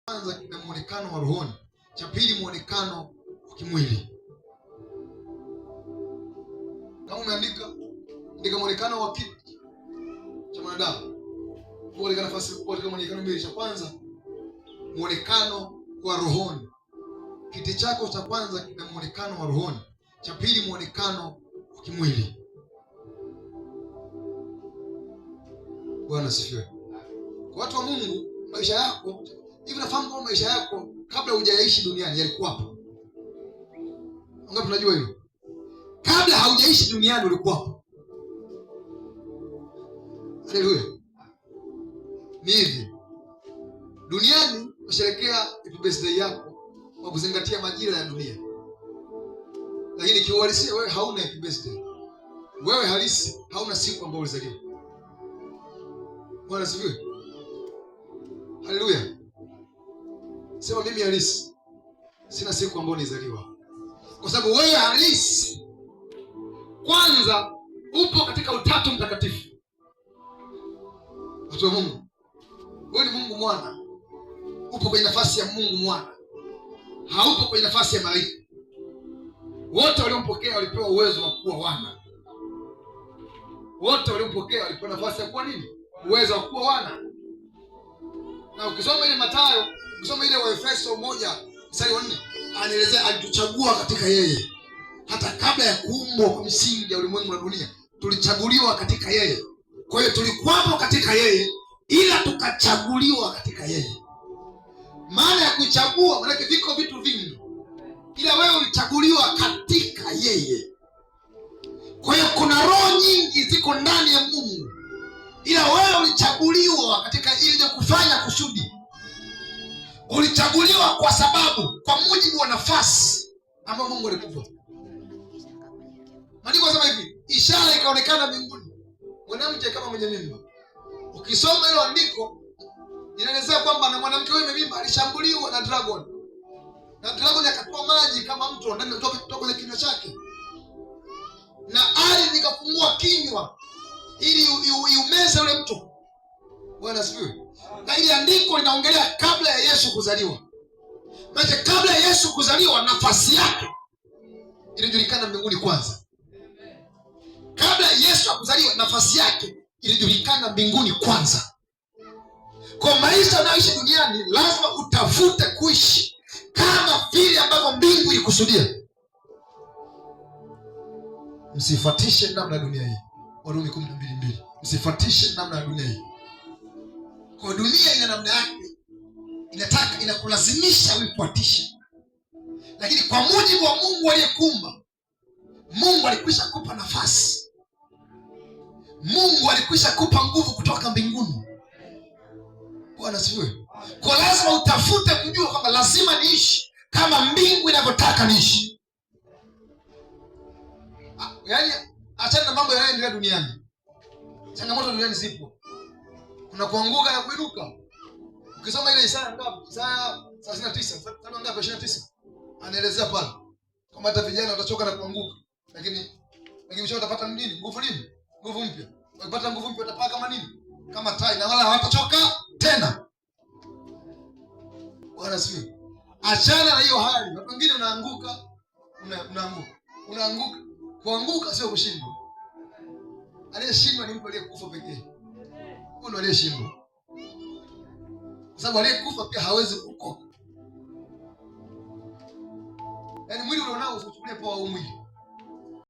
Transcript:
Kwanza kina muonekano wa rohoni, cha pili muonekano wa kimwili. Kama umeandika, andika muonekano wa kiti cha mwanadamu. Uko katika nafasi kubwa katika muonekano mbili. Cha kwanza muonekano wa rohoni. Kiti chako cha kwanza kina muonekano wa rohoni, cha pili muonekano wa kimwili. Bwana asifiwe. Kwa watu wa Mungu, maisha yako hivi, nafahamu kwamba maisha yako kabla hujaishi duniani yalikuwa hapo. Ngapi tunajua hilo? Kabla haujaishi duniani ulikuwa hapo. Haleluya. Ni hivi, duniani unasherehekea happy birthday yako kwa kuzingatia majira ya dunia, lakini kiuhalisia wewe hauna happy birthday. Wewe halisi hauna siku ambayo ulizaliwa. Bwana asifiwe. Haleluya. Sema mimi halisi sina siku ambayo nilizaliwa, kwa sababu wewe halisi kwanza upo katika utatu mtakatifu. Watu wa Mungu, wewe ni Mungu mwana, upo kwenye nafasi ya Mungu mwana, haupo kwenye nafasi ya malaika. Wote waliompokea walipewa uwezo wa kuwa wana. Wote waliompokea walipewa nafasi ya kuwa nini? Uwezo wa kuwa wana. Na ukisoma ile Mathayo, ukisoma ile Waefeso 1:4, anaelezea alituchagua katika yeye hata kabla ya kuumbwa kwa misingi ya ulimwengu na dunia, tulichaguliwa katika yeye. Kwa hiyo tulikuwapo katika yeye, ila tukachaguliwa katika yeye. Maana ya kuchagua, maanake viko vitu vingi, ila wewe ulichaguliwa katika yeye. Kwa hiyo kuna roho nyingi ziko ndani ya Mungu, ila wewe ulichaguliwa katika ili kufanya kusudi. Ulichaguliwa kwa sababu, kwa mujibu wa nafasi ambayo Mungu alikupa. Maandiko yanasema hivi, ishara ikaonekana mbinguni, mwanamke kama mwenye mimba. Ukisoma hilo andiko inaelezea kwamba na mwanamke huyo mwenye mimba alishambuliwa na dragon, na dragon akatoa maji kama mto ndani kutoka kwenye kinywa chake, na ardhi ikafungua kinywa ili iumeze ule mto. Bwana asifiwe. Na ile andiko linaongelea kabla ya Yesu kuzaliwa. Maana kabla ya Yesu kuzaliwa nafasi yake ilijulikana mbinguni kwanza. Kabla Yesu akuzaliwa nafasi yake ilijulikana mbinguni kwanza. Kwa maisha unayoishi duniani lazima utafute kuishi kama vile ambavyo mbingu ilikusudia. Msifuatishe namna ya dunia hii. Warumi 12:2. Msifuatishe namna ya dunia hii. Kwa dunia ina namna yake, inataka inakulazimisha uifuatishe, lakini kwa mujibu wa Mungu aliyekuumba, Mungu alikwisha kupa nafasi, Mungu alikwisha kupa nguvu kutoka mbinguni. Bwana asifiwe. Kwa lazima utafute kujua kwamba lazima niishi kama mbingu inavyotaka niishi. Yaani achana na mambo yanayoendelea duniani. Changamoto duniani zipo. Kuna kuanguka na kuinuka. Ukisoma ile Isaya ngapi? Isaya 39, mstari ngapi? 29. Anaelezea pale kwamba hata vijana watachoka na kuanguka, lakini mwisho watapata nini? Nguvu nini? Nguvu mpya. Wakipata nguvu mpya watapaa kama nini? Kama tai, na wala hawatachoka tena. Bwana asifiwe. Achana na hiyo hali. Watu wengine unaanguka, unaanguka. Unaanguka. Kuanguka sio kushindwa. Aliyeshindwa ni mtu aliyekufa pekee. Huyo ndiye aliyeshindwa. Kwa sababu aliyekufa pia hawezi kuokoka. Yaani mwili ulionao usichukulie poa huu mwili.